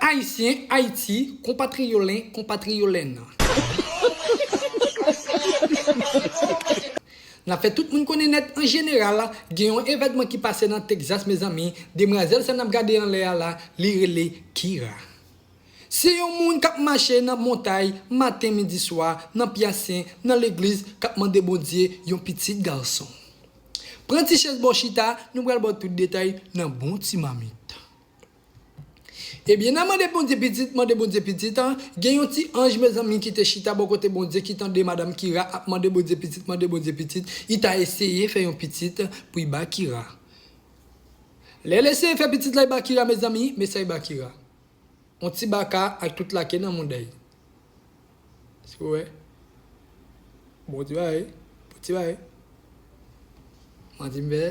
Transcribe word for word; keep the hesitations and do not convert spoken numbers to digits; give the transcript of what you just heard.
Ayisyen, Ayiti, konpatriyolen, konpatriyolenn. N ap fè tout moun konnen nèt an jeneral, gen yon evènman ki pase nan Texas, mezanmi. Demwazèl sa n ap gade anlè a la, li rele Kira. Se yon moun k ap mache nan montay, maten, midi, swa, nan pyasen, nan legliz, k ap mande Bondye yon pitit gason. Pran ti chèz bò chita, nou pral ba w tout detay nan bon ti mamit. Ebyen, nan mande Bondye pitit, mande Bondye pitit, an, gen yon ti anj, mezanmi, ki te chita bò kote Bondye, ki tande madanm Kira ap mande Bondye pitit, mande Bondye pitit. Li ta eseye fè yon pitit pou li ba Kira. Lè l eseye fè pitit la, li ba Kira, mezanmi, men sa li ba Kira. Yon ti baka ak tout lake nan mouda l. Si w wè. Bon ti bagay. Bon ti bagay. Manti m fè.